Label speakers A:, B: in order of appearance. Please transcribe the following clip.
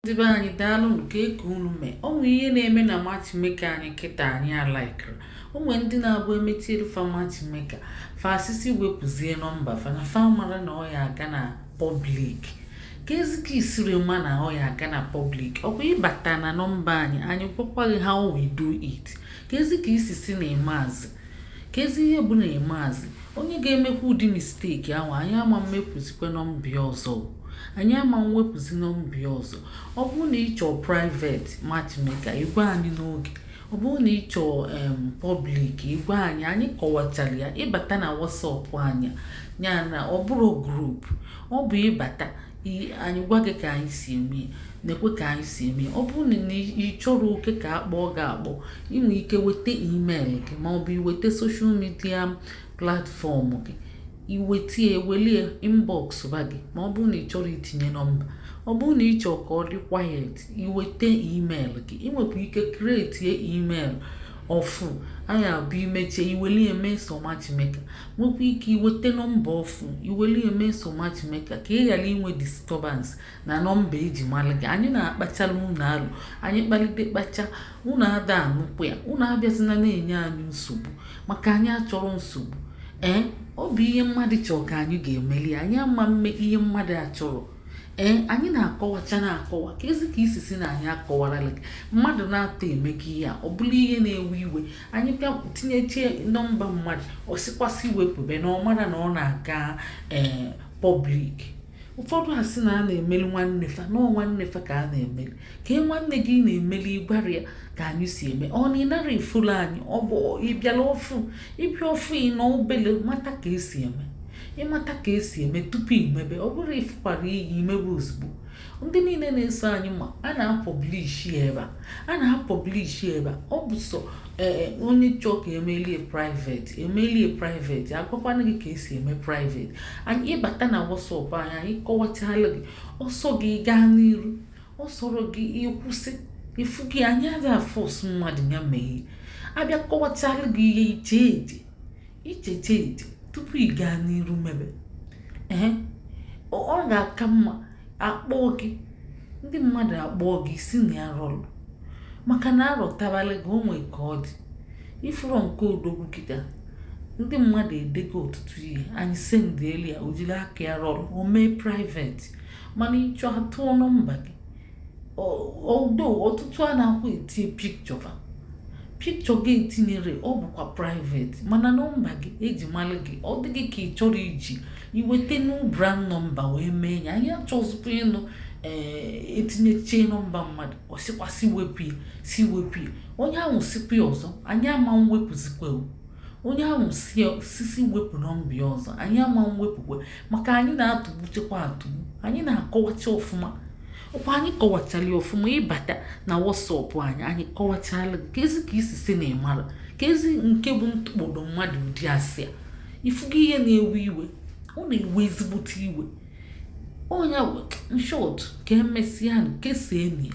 A: Ndị be anyị, daalụnụ. Ka eke unu mee. O nwee ihe na-eme na matchmaker anyị kịta anyị alaikiri. O nwee ndị na-abụ emechielu fa matchmaker, fa asịsị wepụzie nọmba fa na fa mara na ọ ya aga na public. Ka ezika isiri ma na ọ ya aga na public? Ọkwa ịbata na nọmba anyị, anyị gwakwa gị how we do it. Ka ezi ka isi si na ịmaazị, ka ezi ihe bụ na ịmaazị onye ga-emekwa ụdị mistake ahụ, anyị ama mmepụzikwa nọmba ya ọzọ, anyị ama mwepụzi nọmba ya ọzọ. Ọ bụrụ na ị chọọ private matchmaker, ịgwa anyị n'oge. Ọ bụrụ na ị chọọ public, ịgwa anyị. Anyị kọwachara ya. Ịbata na WhatsApp anyị ya na ọ bụrụ group, ọ bụ ịbata, anyị gwa gị ka anyị si eme, na-ekwe ka anyị si eme. Ọ bụrụ na ị chọrọ oke ka akpọọ gị akpọ, ị nwere ike weta email gị maọbụ iweta social media platform gị, iwetie, ewelie inbox ba gị. Ma ọ bụrụ na ị chọrọ itinye nọmba, ọ bụrụ na ị chọrọ ka ọ dị quiet, iweta email gị. Ị nwekwa ike create email ọfụ anyị abụ imechie, iwelie eme so matchmaker. Nwekwa ike iweta nọmba ọfụ, iwelie eme so matchmaker, ka ị ghara inwe disturbance na nọmba eji mara gị. Anyị na-akpachala unu alụ, anyị kpalite kpacha unu ada anụkwu ya. Unu abịazina na-enye anyị nsogbu, maka anyị achọrọ nsogbu. Ee, ọ bụ ihe mmadụ chọrọ ka anyị ga-emeli. Anyị ama mme ihe mmadụ achọrọ. Ee, anyị na-akọwacha, na-akọwa. Ka ezi ka isi si na anyị akọwarala gị. Mmadụ na-atọ emega ihe a, ọ bụla ihe na-ewe iwe. Anyị bịa tinyechie nọmba mmadụ, ọ sịkwasị wepụbe na ọ mara na ọ na-aga ee public. Ụfọdụ asị na a na-emeli nwanne fa nọọ, nwanne fa ka a na-emeli. Ka e nwanne gị na-emeli, ịgwara ya ka anyị si eme. Ọ na ịnara efulu anyị, ọ bụ ịbịala ọfụ, ịbịa ọfụ, ị nọ obele mata ka esi eme. Ịmata ka esi eme tupu imebe. Ọ bụrụ ịfụkwara iyi, imebe ozugbo. Ndị niile na-eso anyị ma a na-apublish ya ebe a, a na-apublish ebe a. Ọ bụ sọ ee onye chọọ ka emelie private, emelie private. Agwakwana gị ka esi eme private. Anyị ịbata na WhatsApp anyị, anyị kọwachala gị. Ọsọ gị gaa n'iru, ọ sọrọ gị ịkwụsị ifu gị. Anyị adịghị aforce mmadụ ya mee ihe. Abịa kọwachala gị ihe, iche eche, icheche eche tupu ị gaa n'iru mebe. Ee, ọ ga-aka mma akpọọ gị, ndị mmadụ akpọọ gị si na ya rọlụ, maka na arọtabala gị. O nwee ka ọ dị ifuru nke odogwu kịta. Ndị mmadụ edego ọtụtụ ihe, anyị sendịeli ya, o jiri aka ya rọlụ, o mee private. Mana ịchọ atụọ nọmba gị odo, ọtụtụ a na-akwa etinye picture fa, picture gị etinyere, ọ bụkwa private. Mana nọmba gị eji mara gị, ọ dị gị ka ị chọrọ iji iweta new brand nọmba wee mee ya. Anyị achọzikwa ịnụ ee etinyechie nọmba mmadụ, ọ sịkwasị wepụ ya, si wepụ ya. Onye ahụ sikwa ya ọzọ, anyị ama mwepụzikwa. Onye ahụ sisi wepụ nọmba ya ọzọ, anyị ama mwepụkwa, maka anyị na-atụgbuchekwa atụgbu. Anyị na-akọwacha ọfụma. Ọkwa anyị kọwachara ya ọfụma. Ịbata na WhatsApp anyị, anyị kọwachala gị. Ka ezi ka isi si na ịmara, ka ezi nke bụ ntụkpọdo mmadụ ụdị asị a. Ifugo ihe na-ewe iwe, ọ na-ewe ezigbote iwe. Ọnya short ka emesịa, kesaa enyi ya.